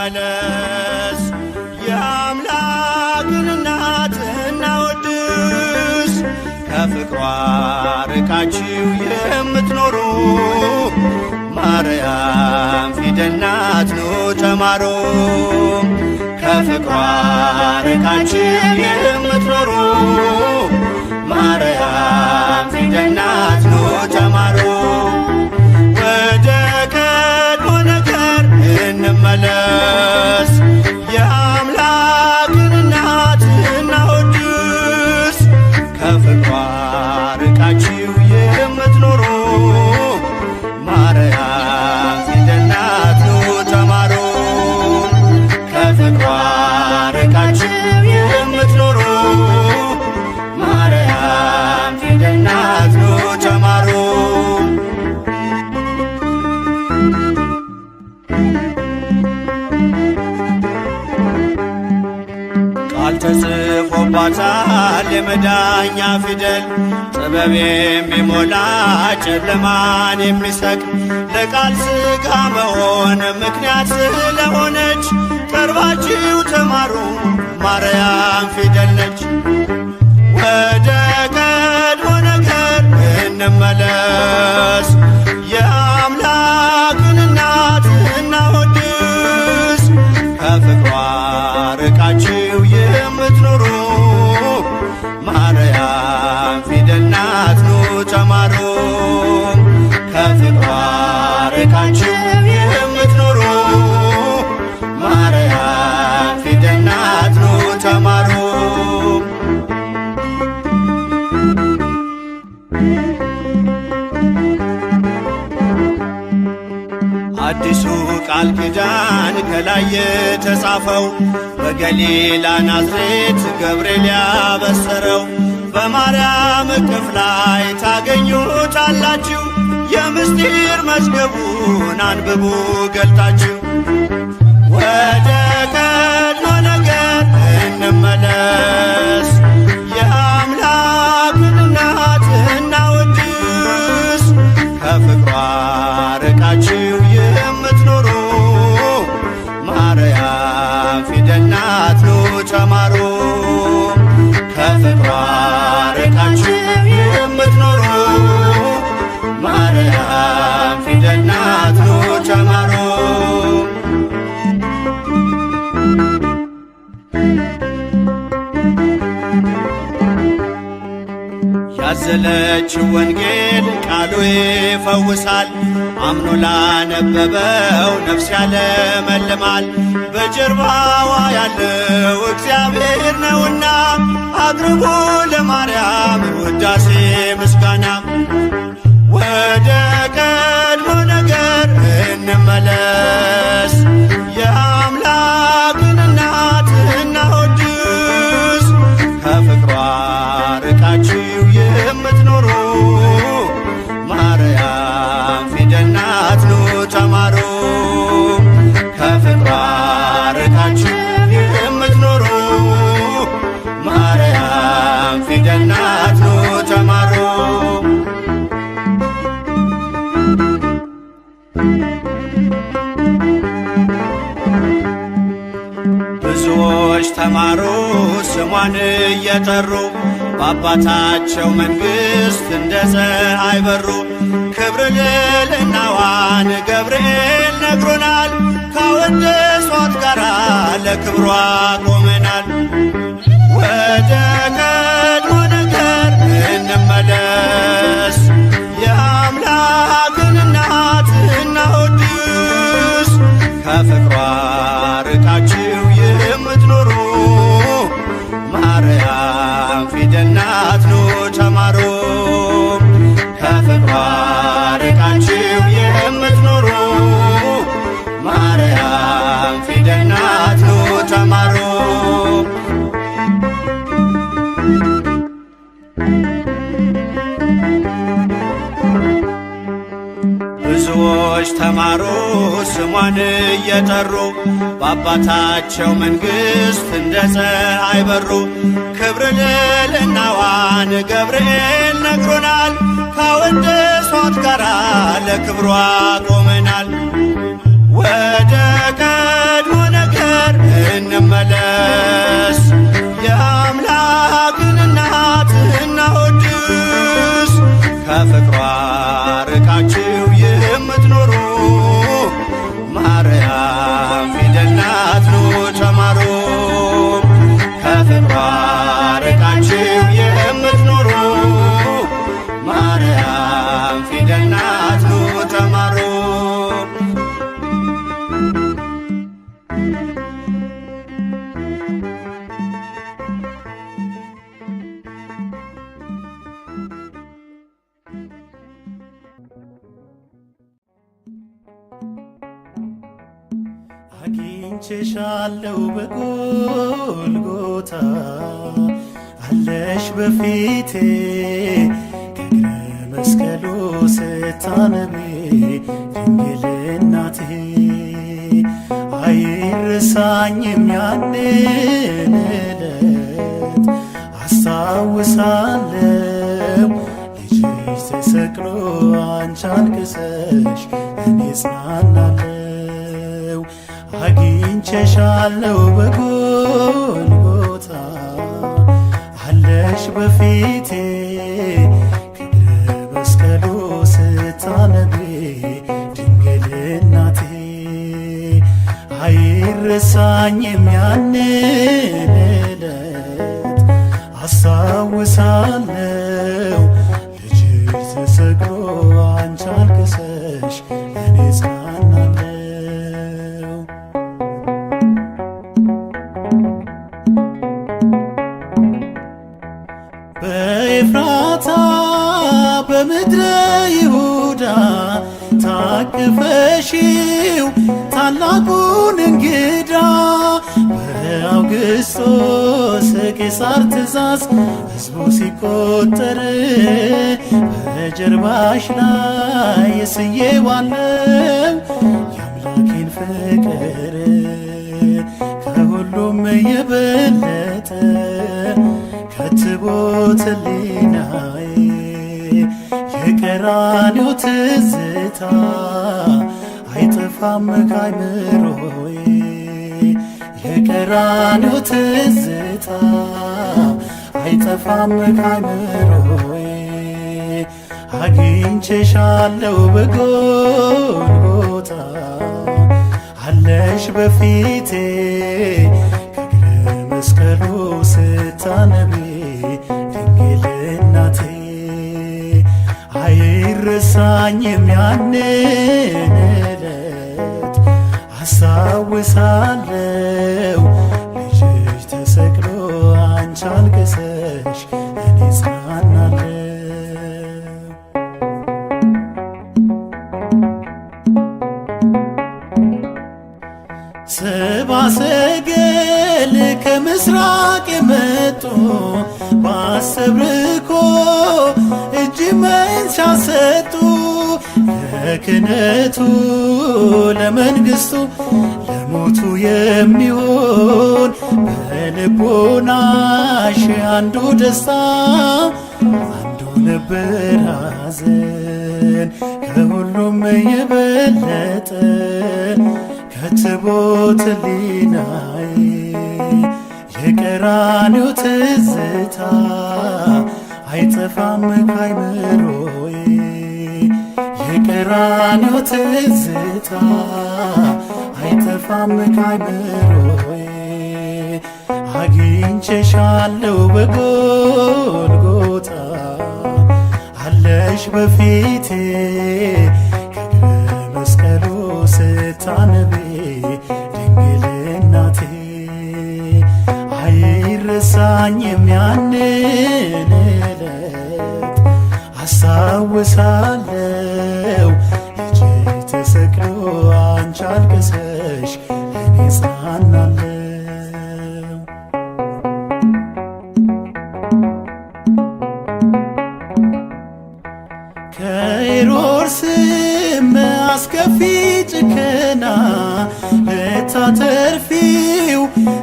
እንመለስ፣ የአምላክን እናት እናወድስ። ከፍቅሯ ርቃችሁ የምትኖሩ ማርያም ፊደል ናት፣ ኑ ተማሩ። ከፍቅሯ ርቃችሁ የምትኖሩ ማርያም ፊደል ናት፣ ኑ ተማሩ። ወደ ቀድሞ ነገር እንመለስ፣ የአምላክን እናት እናወድስ። ከፍቅሯ ርቃችሁ የምትኖሩ ማርያም ፊደል ናት፣ ኑ ተማሩ። ከፍቅሯ ርቃችሁ የምትኖሩ ማርያም ፊደል ናት፣ ኑ ተማሩ። ቃል ተጽፎባታል የመዳኛ ፊደል፣ ጥበብ የሚሞላ ጨለማን የሚሰቅ፣ ለቃል ሥጋ መሆን ምክንያት ስለሆነች ቀርባችሁ ተማሩ፣ ማርያም ፊደል ነች። ወደ ቀድሞ ነገር እንመለስ፣ የአምላክን እናት እናወድስ። ከፍቅሯ ርቃችሁ የምትኖሩ ማርያም ፊደል ናት፣ ኑ ተማሩ። ከፍቅሯ ርቃችሁ የምትኖሩ ማርያም ፊደል ናት፣ ኑ ተማሩ። አዲሱ ቃል ኪዳን ከላይ የተጻፈው፣ በገሊላ ናዝሬት ገብርኤል ያበሰረው፣ በማርያም እቅፍ ላይ ታገኙታላችሁ። የምስጢር መዝገቡን አንብቡ ገልጣችሁ። ወደ ቀድሞ ነገር እንመለስ፣ የአምላክን እናት እናወድስ። ከፍቅሯ ርቃችሁ የምትኖሩ ማርያም ፊደል ናት፣ ኑ ተማሩ። ከፍቅሯ ርቃችሁ የምትኖሩ ማርያም ፊደል ናት፣ ኑ ተማሩ። ያዘለችው ወንጌል ቃሉ ይፈውሳል፣ አምኖ ላነበበው ነፍስ ያለመልማል። በጀርባዋ ያለው እግዚአብሔር ነውና አቅርቡ ለማርያም ውዳሴ ምስጋና። ወደ ቀድሞ ነገር እንመለስ፣ የአምላክን እናት እናወድስ። ከፍቅሯ ርቃችሁ የምትኖሩ ማርያም ፊደል ናት፣ ኑ ተማሩ። ከፍቅሯ ርቃችሁ የምትኖሩ ማርያም ፊደል ናት፣ ኑ ተማሩ። ብዙዎች ተማሩ ስሟን እየጠሩ፣ በአባታቸው መንግሥት እንደ ፀሐይ በሩ። ክብር ልዕልናዋን ገብርኤል ነግሮናል፣ ካወደሷት ጋራ ለክብሯ ቆመናል። ወደ ቀድሞ ነገር እንመለስ፣ የአምላክን እናት እናወድስ። ከፍቅሯ ርቃችሁ የምትኖሩ ማርያም ፊደል ናት፣ ኑ ተማሩ። ከፍቅሯ ርቃችሁ የምትኖሩ ማርያም ፊደል ናት፣ ኑ ተማሩ። ብዙዎች ተማሩ ስሟን እየጠሩ፣ በአባታቸው መንግሥት እንደ ፀሐይ በሩ። ክብር ልዕልናዋን ገብርኤል ነግሮናል፣ ካወደሷት ጋራ ለክብሯ ቆመናል። ወደ ቀድሞ እንመለስ፣ የአምላክን እናት እናወድስ። ከፍቅሯ ርቃችሁ የምትኖሩ ማርያም ፊደል ናት፣ ኑ ተማሩ። ከፍቅሯ ርቃችሁ የምትኖሩ ማርያም ፊደል ናት፣ ኑ ተማሩ። አግኝቼሻለሁ በጎልጎታ፣ አለሽ በፊቴ፣ ከእግረ መስቀሉ ስታነቢ ድንግል እናቴ። አይረሳኝም ያንን ዕለት፣ አስታውሳለሁ፣ ልጅሽ ተሰቅሎ አንቺ አልቅሰሽ እኔ ጽናናለሁ። አግኝቼሻለሁ በጎልጎታ፣ አለሽ በፊቴ፣ ከእግረ መስቀሉ ስታነቢ ድንግል እናቴ። አይረሳኝም ያንን ዕለት፣ አስታውሳለሁ፣ ልጅሽ ተሰቅሎ አንቺ አልቅሰሽ እኔ ጽናናለሁ። በኤፍራታ በምድረ ይሁዳ ታቅፈሽው ታላቁን እንግዳ፣ በአውግስጦስ ቄሳር ትእዛዝ ሕዝቡ ሲቆጠር በጀርባሽ ላይ ስዬዋለው የአምላኬን ፍቅር። ከሁሉም የበለጠ ከትቦት ሕሊናዬ የቀራንዮ ትዝታ አይጠፋም ካይምሮዬ፣ የቀራንዮ ትዝታ አይጠፋም ካይምሮዬ። አግኝቼሻለሁ በጎልጎታ፣ አለሽ በፊቴ፣ ከእግረ መስቀሉ ስታነቢ ድንግል እናቴ። አይረሳኝም ያንን ዕለት፣ አስታውሳለሁ፣ ልጅሽ ተሰቅሎ አንቺ አልቅሰሽ እኔ ጽናናለሁ። ሰብአ ሰገል ከምስራቅ የመጡ ባሰብርኮ እጅ መንሻ ሰጡ፣ ለክህነቱ ለመንግስቱ ለሞቱ የሚሆን በልቦናሽ አንዱ ደስታ አንዱ ነበር ሐዘን። ከሁሉም የበለጠ ከትቦት ሕሊናዬ የቀራንዮ ትዝታ አይጠፋም ካይምሮዬ፣ የቀራንዮ ትዝታ አይጠፋም ካይምሮዬ። አግኝቼሻለሁ በጎልጎታ፣ አለሽ በፊቴ፣ ከእግረ መስቀሉ ስታነቢ ድንግል እናቴ። አይረሳኝም ያንን ዕለት፣ አስታውሳለሁ፣ ልጅ ተሰቅሎ አንቺ አልቅሰሽ እኔ ጽናናለሁ። ከሄሮድስም አስከፊ ጭከና ልታተርፊው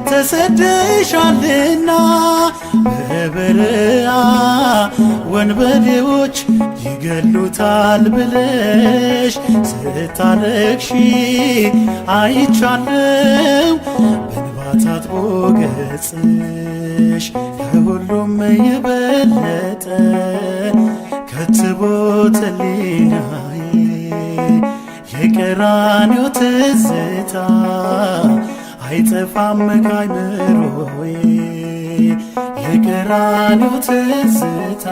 ተሰደሻልና፣ በበረሃ ወንበዴዎች ይገሉታል ብለሽ ስታለቅሺ አይቻለው በእንባ ታጥቦ ገጽሽ ከሁሉም የበለጠ ከትቦት ሕሊናዬ የቀራንዮ ትዝታ አይጠፋም ካይምሮዬ የቀራንዮ ትዝታ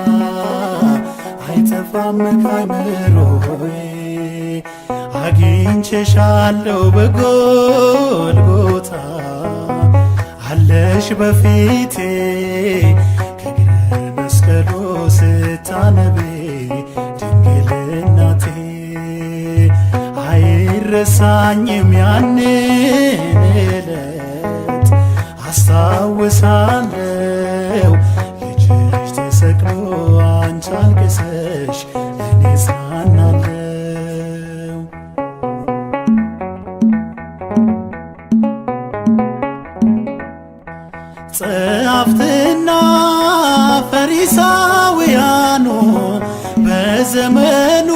አይጠፋም ካይምሮዬ አግኝቼሻለሁ በጎልጎታ አለሽ በፊቴ ከእግረ መስቀሉ ስታነቢ ድንግል እናቴ አይረሳኝም ያንን ዕለት አስታውሳለሁ ልጅሽ ተሰቅሎ አንቺ አልቅሰሽ እኔ እጽናናለሁ። ጸሐፍትና ፈሪሳውያኑ በዘመኑ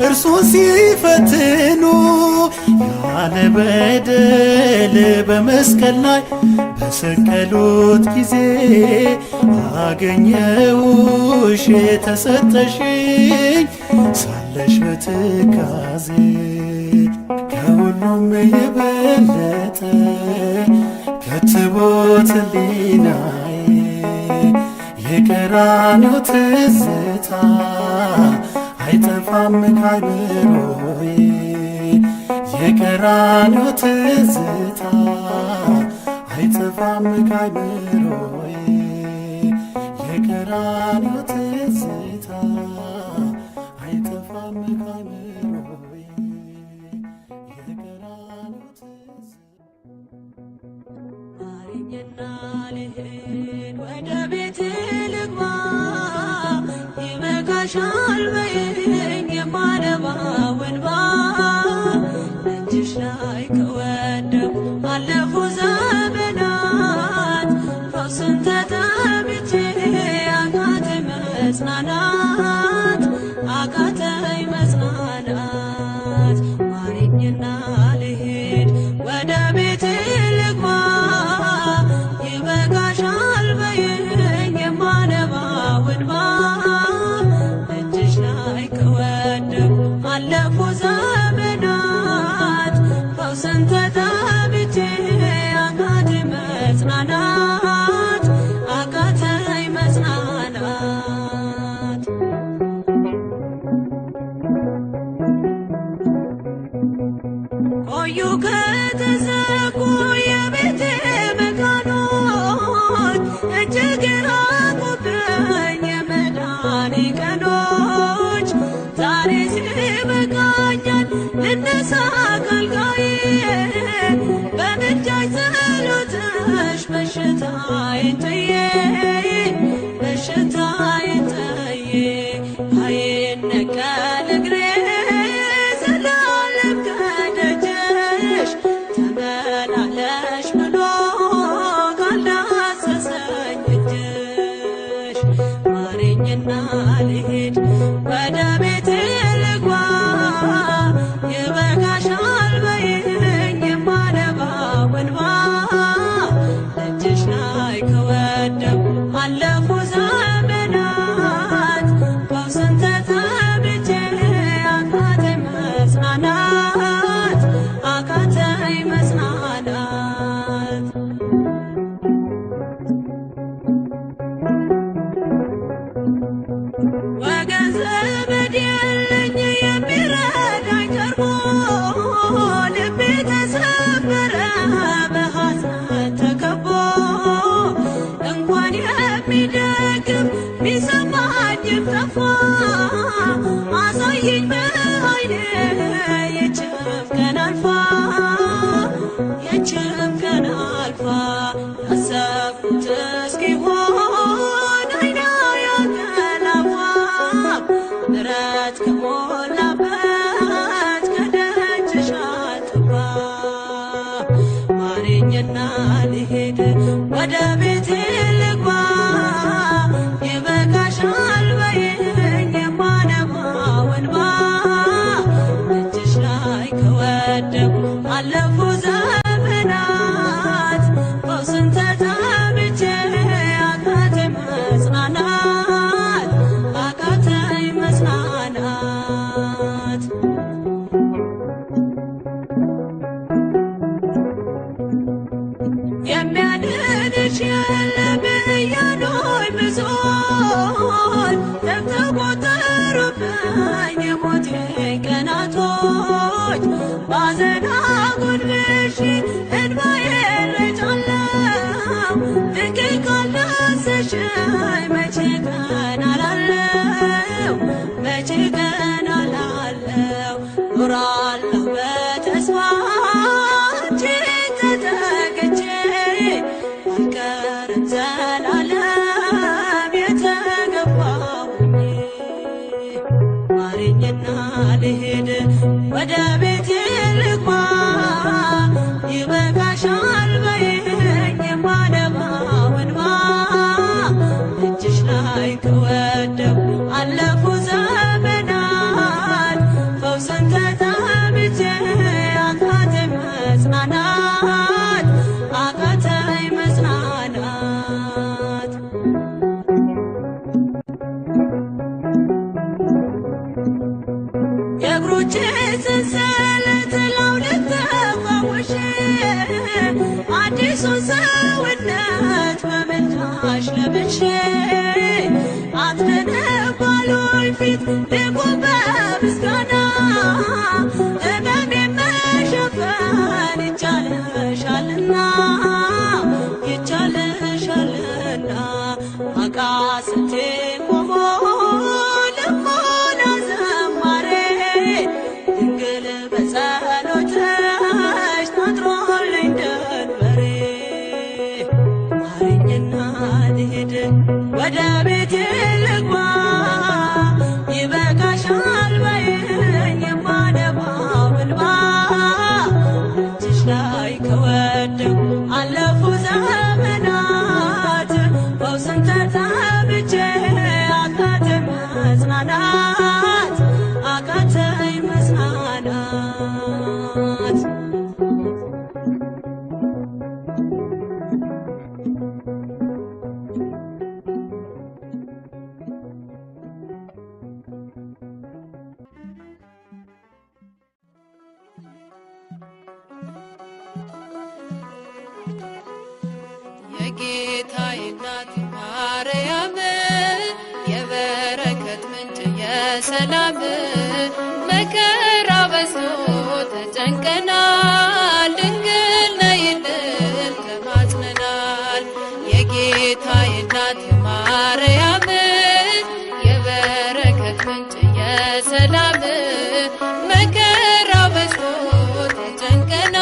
እርሱን ሲፈትኑ ያለ በደል በመስቀል ላይ በሰቀሉት ጊዜ አገኘውሽ የተሰጠሽኝ ሳለሽ በትካዜ ከሁሉም የበለጠ ከትቦት ሕሊናዬ የቀራንዮ ትዝታ አይጠፋም ካይምሮዬ የቀራንዮ ትዝታ አይጠፋም ካይምሮዬ የቀራንዮ ትዝታ አይጠፋም ካይምሮዬ የቀራንዮ ትዝታ። ማረኝና ልሂድ ወደ ቤት ልግባ፣ ይበቃሻል በይኝ የማነባው እንባ። እጅሽ ላይ ከወደቅኩ አለፉ ዘመናት፣ ፈውስን ተጠምቼ አቃተኝ መጽናናት፣ አቃተኝ መጽናናት። ማረኝና ልሂድ ወደ ቤት ልግባ፣ ይበቃሻል በይኝ የማነባው እንባ። እጅሽ ላይ ከወደቅኩ አለፉ ዘመናት፣ ፈውስን ተጠምቼ አቃተኝ መጽናናት፣ አቃተኝ መጽናናት። ቆዩ ከተዘጉ የቤቴ መካኖች፣ እጅግ የራቁብኝ የመዳኔ ቀኖች። ዛሬ ሲበቃኛል ልነሳ ካልጋዬ፣ በምልጃሽ ጸሎትሽ በሽታዬን ጥዬ፣ በሽታዬን ጥዬ። አይነቀል እግሬ ዘላለም ከደጅሽ፣ ተመላለሽ ብሎ ካልዳሰሰኝ እጅሽ። ማረኝና ልሂድ ወደ ቤቴ ልግባ፣ ይበቃሻል በይኝ የማነባው እንባ። እጅሽ ላይ ከወደቅኩ አለፉ ዘመናት፣ ፈውስን ተጠምቼ አቃተኝ መጽናናት፣ አቃተኝ መጽናናት። ወገን ዘመድ የለኝ የሚረዳኝ ቀርቦ፣ ልቤ ተሰበረ በሐዘን ተከቦ። እንኳን የሚደግፍ ቢሰማኝም ጠፋ፣ አሳየኝ በዓይኔ ይህችም ቀን አልፋ፣ ይህችም ቀን አልፋ። ያሰብኩት እስኪሆን ዓይኔ አያንቀላፋም፣ ምሕረት ከሞላበት ከደጅሽ አልጠፋም። ማረኝና ልሂድ ወደ ቤቴ ልግባ፣ ይበቃሻል በይኝ የማነባው እንባ። እጅሽ ላይ ከወደቅኩ ቀናቶች ባዘን አጎንብሼ እንባዬን ረጫለሁ። ድንግል ካልዳሰስሽኝ መቼ ቀና እላለሁ፣ መቼ ቀና እላለሁ። ኖራለሁ በተስፋ አንቺን ተጠግቼ አልቀርም ዘላለም የተገባሁኝ። ማረኝና ልሂድ ወደ ቤቴ ልግባ፣ ይበቃሻል በይኝ የማነባው እንባ። እጅሽ ላይ ከወደቅኩ አለፉ ዘመናት፣ ፈውስን ተጠምቼ አቃተኝ መጽናናት፣ አቃተኝ መጽናናት። የእግሮቼ ሰንሰለት ላውልቅ ተፈውሼ፣ አዲሱን ሰውነት በምልጃሽ ለብሼ፣ አትድንም ባሉኝ ፊት ልቁም በምስጋና፣ ሕመሜን መሸፈን ይቻልሻልና፣ ይቻልሻልና። አቃስቴ ቆሞ ልሞና ዘማሬ፣ ድንግል በጸሎትሽ ታጥሮልኝ ድንበሬ። ማረኝና ልሂድ ወደ ቤቴ ልግባ፣ ይበቃሻል በይኝ የማነባው እንባ። እጅሽ ላይ ከወደቅኩ አለፉ ዘመናት፣ ፈውስን ተጠምቼ አቃተኝ መጽናናት፣ አቃተኝ መጽናናት። የጌታዬ እናት ማርያም፣ የበረከት ምንጭ የሰላም፣ መከራ በዝቶ ተጨንቀናል፣ ድንግል ነይልን ተማጽነናል። የጌታዬ እናት ማርያም፣ የበረከት ምንጭ የሰላም፣ መከራ በዝቶ ተጨንቀናል፣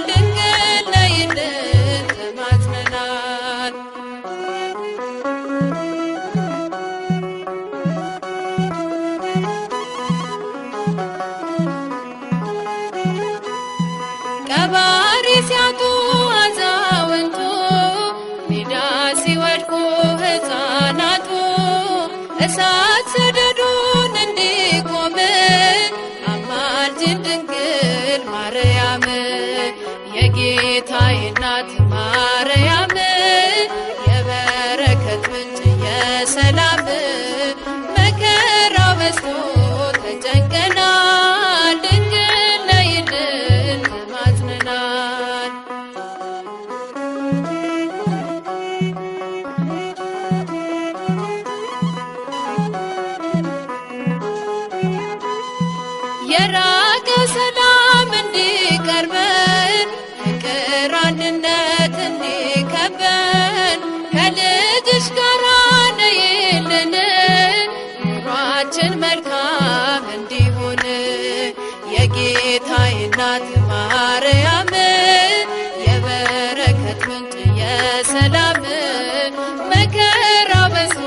ድንግል ነይልን ተማጽነናል። ቀባሪ ሲያጡ አዛውንቱ፣ ሜዳ ሲወድቁ ሕፃናቱ፣ እሳት ሰደዱን እንዲቆም አማልጅን ድንግል ማርያም። የጌታዬ እናት ማርያም፣ የበረከት ምንጭ የሰላም፣ መከራ በዝቶ ተጨንቀናል፣ ድንግል ነይልን ተማጽነናል። የራቀ ሰላም እንዲቀርበን፣ ፍቅር አንድነት እንዲከበን፣ ከልጅሽ ጋር ነይልን ኑሯችን መልካም እንዲሆን። የጌታዬ እናት ማርያም፣ የበረከት ምንጭ የሰላም፣ መከራ በዝቶ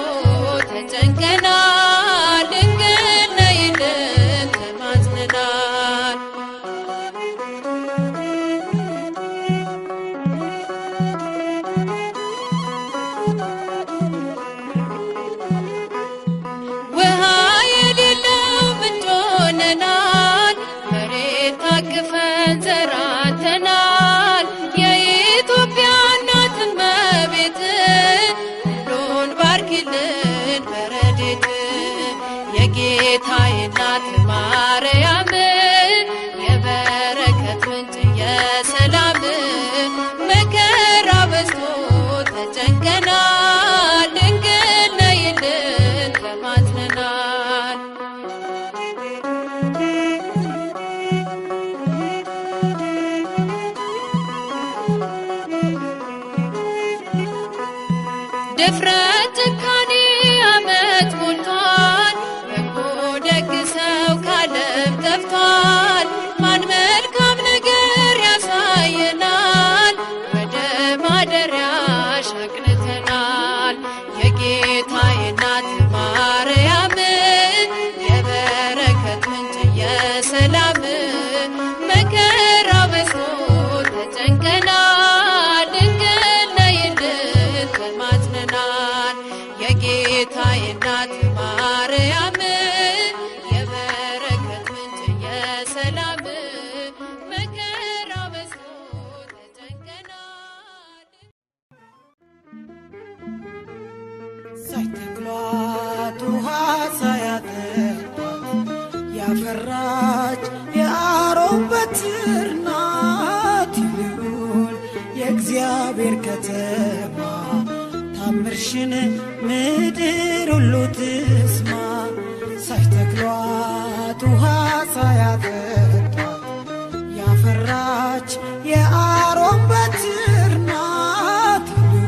ተጨንቀናል፣ ድንግል ነይልን ተማጽነናል። ውሃ የሌለው ምንጭ ሆነናል፣ መሬት ታቅፈን ዘራተናል። የኢትዮጵያ እናት እመቤት ሁሉን ባርኪልን በረድኤት። የጌታዬ እናት ማርያም፣ የበረከት ምንጭ የሰላም፣ መከራ በዝቶ ተጨንቀናል፣ ድንግል ነይልን ተማጽነናል። የጌታዬ እናት ማርያም የበረከት ምንጭ የሰላም መከራ በዝቶ ተጨንቀናል። ሳይተክሏት ውሃ ሳያጠጧት ያፈራች የአሮን በትር ናት። ይሁን የእግዚአብሔር ከተማ ታምርሽን ምድር ሁሉ ትስማ። ሳይተክሏት ውሃ ሳያጠጧት ያፈራች የአሮን በትር ናት።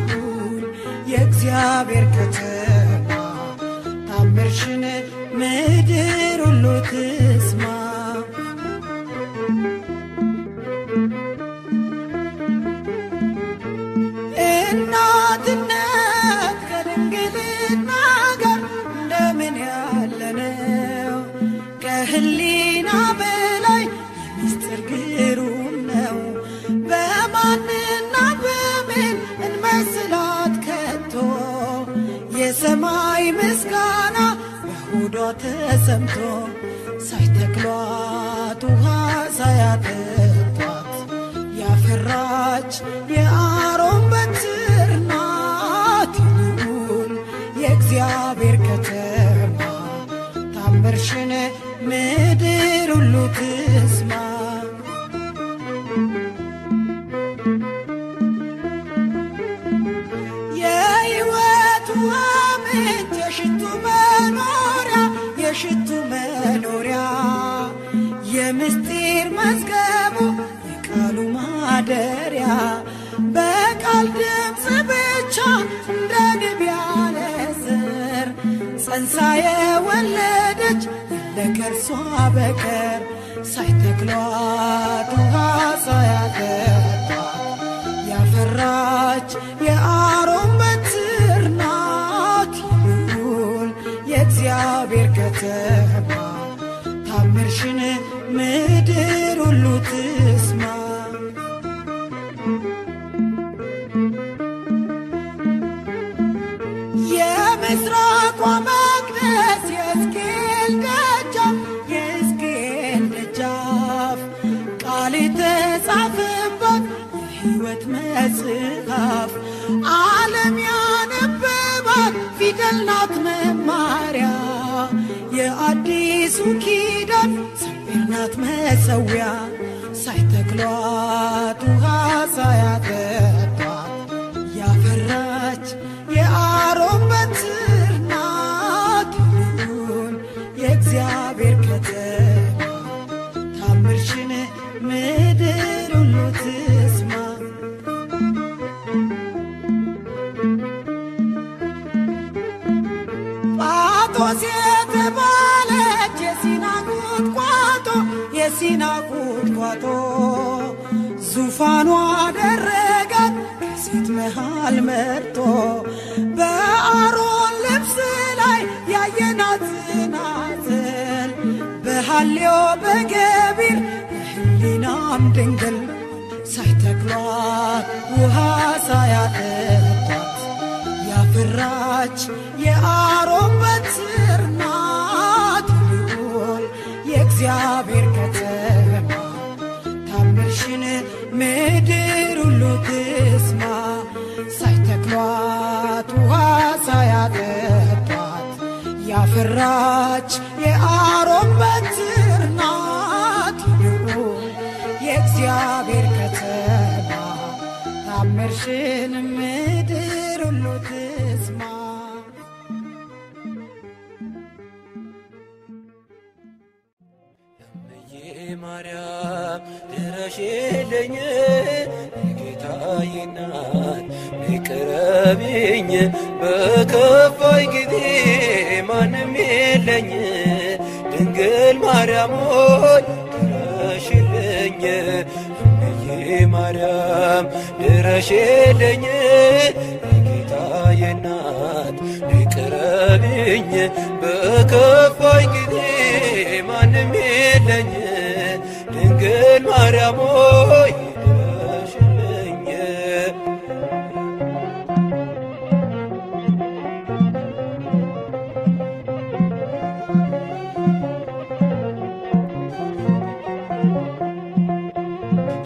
ልዑል የእግዚአብሔር ከተማ ታምርሽን ምድር ሁሉ ትስማ። እናትነት ከድንግልና ጋር እንደምን ያለ ነው፣ ከህሊና በላይ የሚስጥር ግሩም ነው። በማንና በምን እንመስላት ከቶ? የሰማይ ምስጋና በሆዷ ተሰምቶ ሳይተክሏት ውሃ ሳያጠጧት ያፈራች የአሮን በትር ናት። ልዑል የእግዚአብሔር ከተማ ታምርሽን ምድር ሁሉ ትስማ። የሕይወት ውሃ ምንጭ የሽቱ መኖሪያ የሽቱ መኖሪያ የምስጢር መዝገቡ የቃሉ ማደሪያ በቃል ድምፅ ብቻ እንደ ንብ ያለ ዘር ጸንሳ የወለደች የለ ከእርሷ በቀር ሳይተክሏት ውሃ ሳያጠጧት ያፈራች የአሮን በትር ናት። ልዑል የእግዚአብሔር ከተማ ታምርሽን ምድር ሁሉ ትስማ። የምስራቋ መቅደስ የሕዝቅኤል ደጃፍ የሕዝቅኤል ደጃፍ ቃል የተጻፈባት የሕይወት መጽሐፍ ዓለም ያነበባት ፊደል ናት መማሪያ የአዲሱ ኪዳን ሰንፔር ናት መሰዊያ ሳይተክሏት ውሃ ሳያጠጧት ያፈራች የአሮን በትር ናት። ልዑል የእግዚአብሔር ከተማ ታምርሽን ምድር ሁሉ ትስማ። ጳጦስ የተባለች የሲና ቁጥቋጦ የሲና ቁጥቋጦ ዙፋኗ አደረጋት ከሴት መሃል መርጦ በአሮን ልብስ ላይ ያየናት ጽናጽል በሐልዮ በገቢር በሕሊናም ድንግል ሳይተክሏት ውሃ ሳያጠጧት ያፈራች የአሮን በትር ናት። ልዑል የእግዚአብሔር ከተማ ታምርሽን ምድር ሁሉ ትስማ። ሳይተክሏት ውሃ ሳያጠጧት ያፈራች የአሮን በትር ናት። ልዑል የእግዚአብሔር ከተማ ታምርሽን ምድር ሁሉ ትስማ። እምዬ ማርያም ድረሽልኝ፣ የጌታዬ እናት ነይ ቅረቢኝ። በከፋኝ ጊዜ ማንም የለኝ፣ ድንግል ማርያም ሆይ ድረሽልኝ። እምዬ ማርያም ድረሽልኝ፣ የጌታዬ እናት ነይ ቅረቢኝ። በከፋኝ ጊዜ ማንም የለኝ፣ ድንግል ማርያም ሆይ ድረሽልኝ።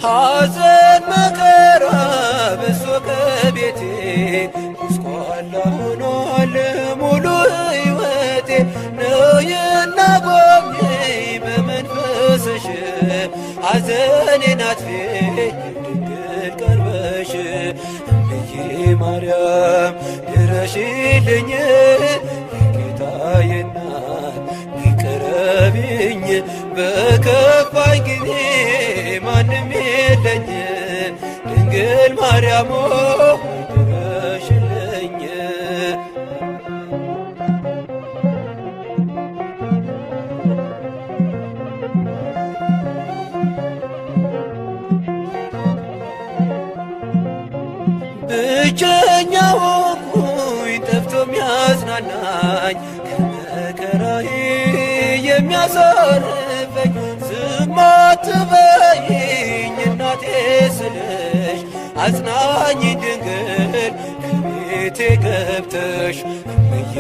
ሐዘን መከራ በዝቶ ከቤቴ ጉስቋላ ሆኗል ሙሉ ሕይወቴ ነይና ጎብኚኝ በመንፈስሽ ሐዘኔን አጥፊ ድንግል ቀርበሽ እምዬ ማርያም ድረሽልኝ የጌታዬ እናት ቅረቢኝ በከፋኝ ጊዜ ማንም የለኝ ድንግል ማርያም ሆይ ድረሽልኝ። ብቸኛ ሆንኩኝ ጠፍቶ ሚያጽናናኝ ከመከራዬ የሚያሳርፈኝ ዝም አትበይኝ እናቴ ስልሽ አጽናኝ ድንግል ከቤቴ ገብተሽ እምዬ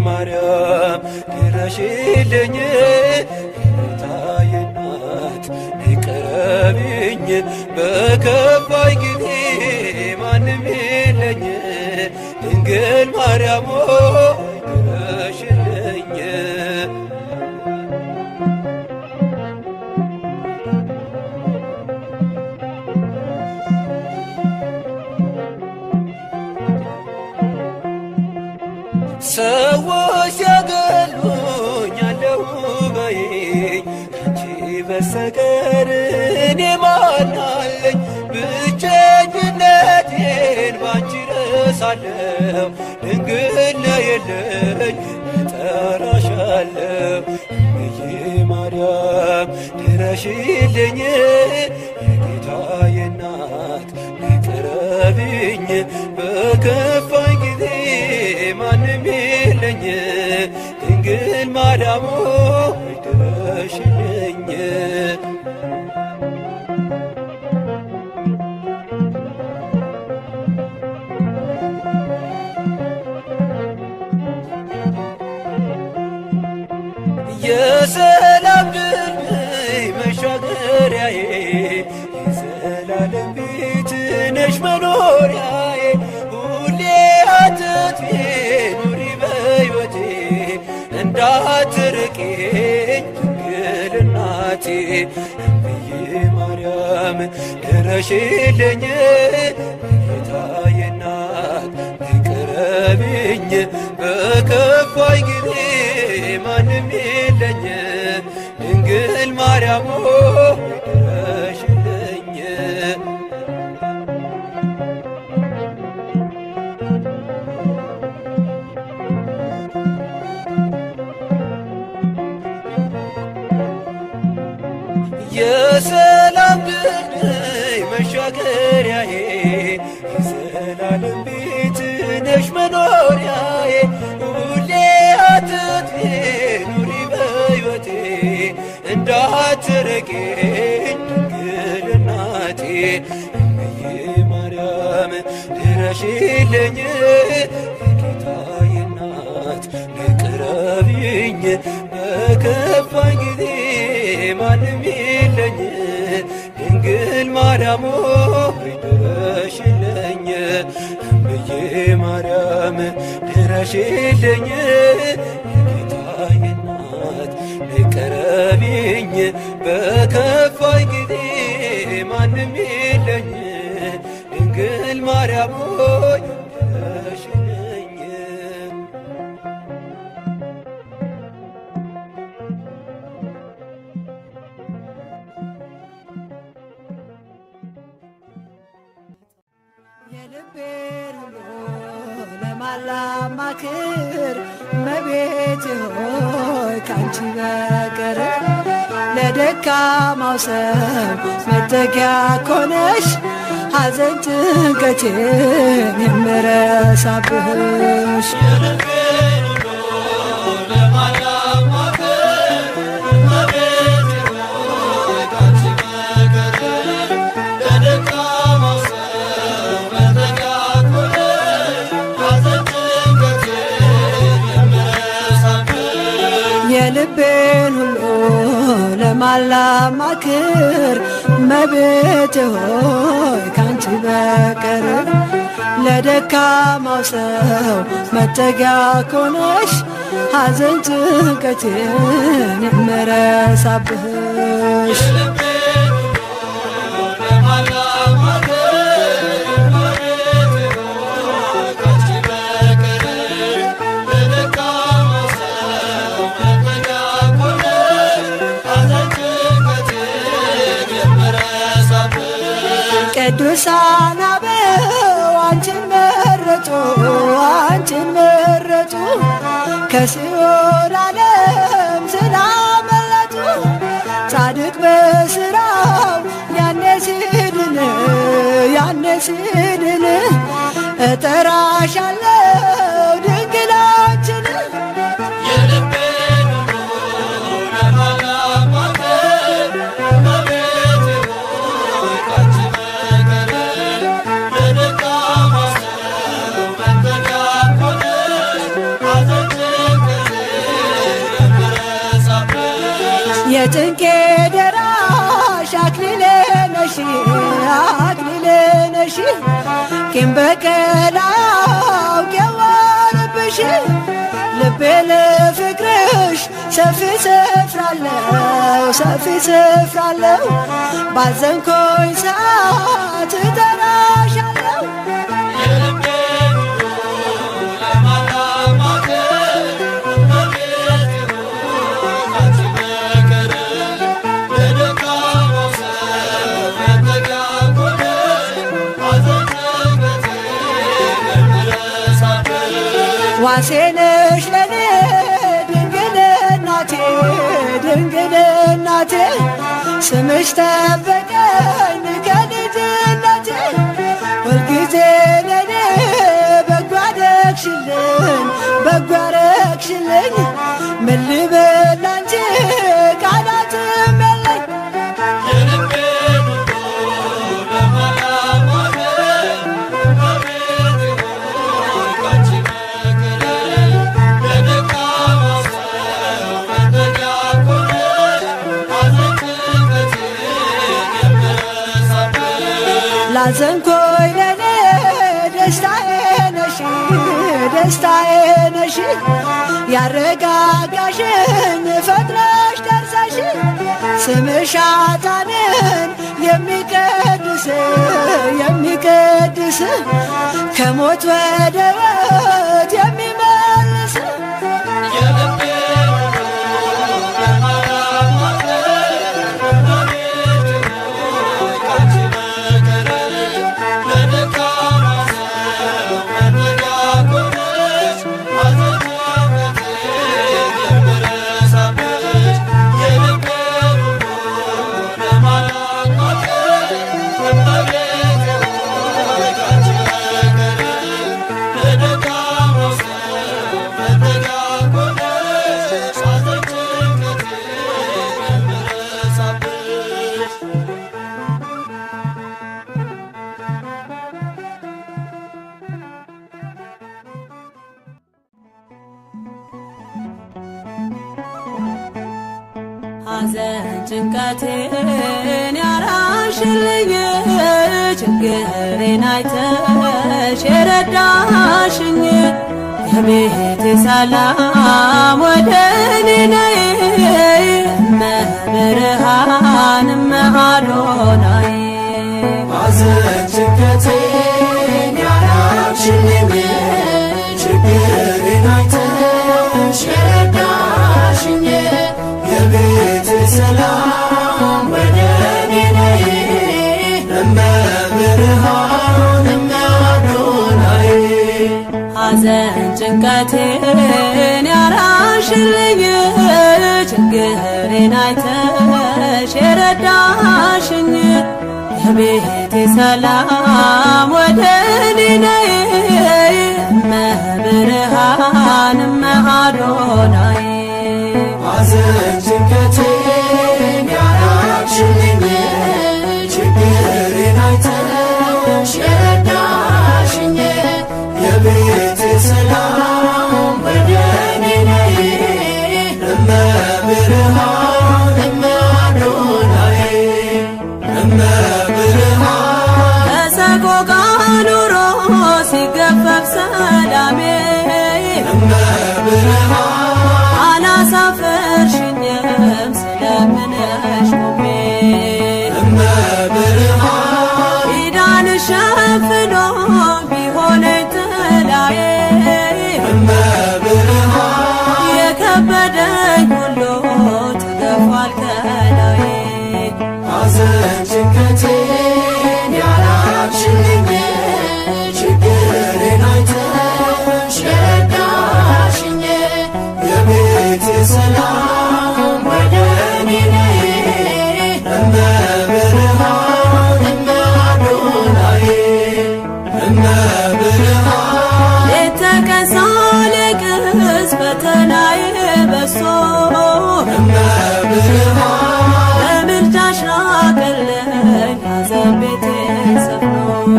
ማርያም ድረሽልኝ የጌታዬ እናት ቅረቢኝ በከፋኝ ጊዜ ማንም የለኝ ድንግል ማርያም ሆይ ድረሽልኝ። ሰዎች ሲያገሉኝ አለሁ በይኝ ካንቺ በስተቀር እኔ ማን አለኝ? ብቸኝነቴን ባንቺ ረሳለሁ ድንግል ነይልኝ እጠራሻለሁ እምዬ ማርያም ድረሽልኝ የጌታዬ እናት ቅረቢኝ በከፋኝ ጊዜ ማንም የለኝ ድንግል ማርያም ሆይ ድረሽልኝ። የሰላም ድልድይ መሻገሪያዬ የዘላለም ቤት ነሽ መኖሪያዬ ሁሌ አትጥፊ ኑሪ በሕይወቴ እንዳትርቂኝ ድንግል እናቴ እምዬ ማርያም ድረሽልኝ የጌታዬ እናት ቅረቢኝ በከፋኝ ጊዜ ማንም የለኝ ድንግል ማርያም ሆይ ድረሽልኝ። የሰላም ድልድይ መሻገሪያዬ የዘላለም ቤት ነሽ መኖሪያዬ ሁሌ አትጥፊ ኑሪ በሕይወቴ እንዳትርቂኝ ድንግል እናቴ እምዬ ማርያም ድረሽልኝ የጌታዬ እናት ቅረቢኝ በከፋኝ ጊዜ ማንም የለኝ ድንግል ማርያም ሆይ ድረሽልኝ እምዬ ማርያም ድረሽልኝ የጌታዬ እናት ቅረቢኝ በከፋኝ ጊዜ ማንም የለኝ ድንግል ማርያም ሆይ ድረሽልኝ። የልቤን ሁሉ ለማላማክር እመቤቴ ሆይ ካንቺ በቀር ለደካማው ሰው መጠጊያ ኮነሽ ሐዘን ጭንቀቴን የምረሳብሽ የልቤን ሁሉ ለማን ላማክር እመቤቴ ሆይ ካንቺ በቀር? ለደካማው ሰው መጠጊያ ከሆነሽ ሐዘን ጭንቀቴን የምረሳብሽ። ቅዱሳን አበው አንቺን መረጡ፣ አንቺን መረጡ፣ ከሲኦል ዓለም ስላመለጡ። ጻድቅ በስራው ያኔ ሲድን፣ ያኔ ሲድን፣ እጠራሻለሁ ድንግላችን። የጭንቄ ደራሽ አክሊሌ ነሽ፣ አክሊሌ ነሽ፣ ቂም በቀል አውቄዋለብሽ። ልቤ ለፍቅርሽ ሰፊ ስፍራ አለው፣ ሰፊ ስፍራ አለው፣ ባዘንኩኝ ሰዓት እጠራሻለሁ። ዋሴ ነሽ ለኔ ድንግል እናቴ፣ ድንግል እናቴ፣ ስምሽ ጠበቀኝ ከልጅነቴ። ሁልጊዜ ለኔ በጎ አደረግሽልኝ፣ በጎ አደረግሽልኝ፣ ምን ልበል ላንቺ ቃላትም የለኝ። ላዘንኩኝ ለኔ ደስታዬ ነሽ፣ ደስታዬ ነሽ፣ ያረጋጋሽኝ ፈጥነሽ ደርሰሽ። ስምሽ ኃጥአንን የሚቀድስ፣ የሚቀድስ፣ ከሞት ወደ ሕይወት የሚመልስ። ሐዘን ጭንቀቴን ያራሽልኝ፣ ችግሬን አይተሽ የረዳሽኝ፣ የቤቴ ሰላም ወደ እኔ ነይ፣ እመብርሃን እመ አዶናይ። ሐዘን ጭንቀቴን ያራቅሽልኝ፣ ችግሬን አይተሽ የረዳሽኝ፣ የቤቴ ሰላም ወደ እኔ ነይ፣ እመብርሃን እመ አዶናይ። ሐዘን ጭንቀቴን ያራሽልኝ፣ ችግሬን አይተሽ የረዳሽኝ፣ የቤቴ ሰላም ወደ እኔ ነይ፣ እመብርሃን እመ አዶናይ። ሐዘን ጭንቀቴን ያራቅሽልኝ፣ ችግሬን አይተሽ የረዳሽኝ፣ የቤቴ ሰላም ወደ እኔ ነይ፣ እመብርሃን እመ የከበደኝ ሁሉ ተገፏል ከላዬ። ሐዘን ጭንቀቴን ያራቅሽልኝ፣ ችግሬን አይተሽ የረዳሽኝ፣ የቤቴ ሰላም ወደ እኔ ነይ፣ እመ ብርሃን እመ አዶናይ፣ እመ ብርሃን። ሌት ተቀን ሳለቅስ ፈተናዬ በዝቶ፣ እመ ብርሃን በምልጃሽ ራቀልኝ ሐዘን ቤቴን ሰፍኖ።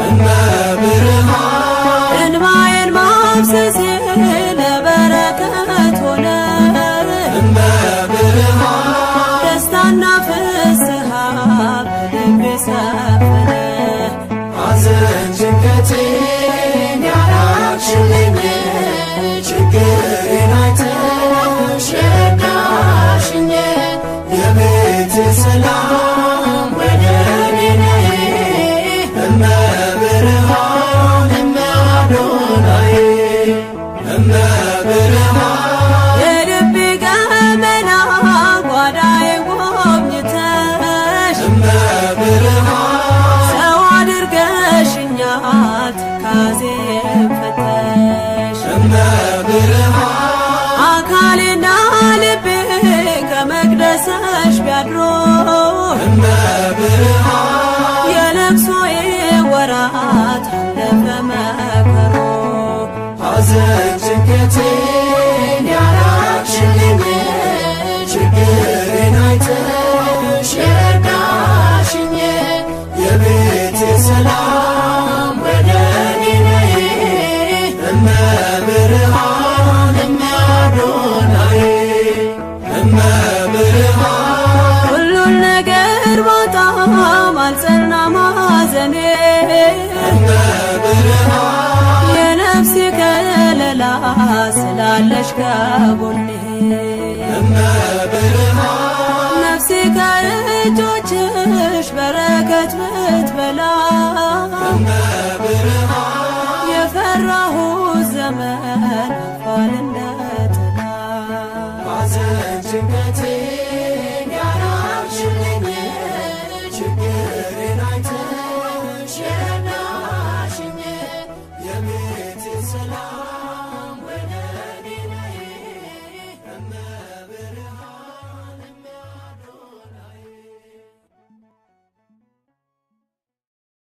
እመ ብርሃን እንባዬን ማፍሰሴ ለበረከት ሆነ፣ እመ ብርሃን ደስታና ፍስሐ በልቤ ሰፈነ። ሐዘን ጭንቀቴን ያራቅሽልኝ፣ ችግሬን አይተሽ የረዳሽኝ፣ የቤቴ ሰላም ወደ እኔ ነይ፣ እመ ብርሃን እመ አዶናይ፣ እመ ብርሃን። የልቤ ገመና ጓዳዬ ጎብኝተሽ፣ እመ ብርሃን ሰው አድርገሽኛል ትካዜን ፈተሽ። እመ ብርሃን አካሌና ልቤ ከመቅደስሽ ቢያድሮ፣ እመ ብርሃን የለቅሶዬ ወራት አለፈ መከሮ። ሐዘን ጭንቀቴን ያራቅሽልኝ፣ ችግሬን አይተሽ የረዳሽኝ፣ የቤቴ ሰላም ወደ እኔ ነይ፣ እመ ብርሃን እመ አዶናይ፣ እመ ብርሃን። ሁሉን ነገር ባጣም አልጸና ማዘኔ፣ እመ ብርሃን የነፍሴ ከለላ ስላለሽ ከጎኔ። እመ ብርሃን ነፍሴ ከእጆችሽ በረከት ብትበላ፣ እመ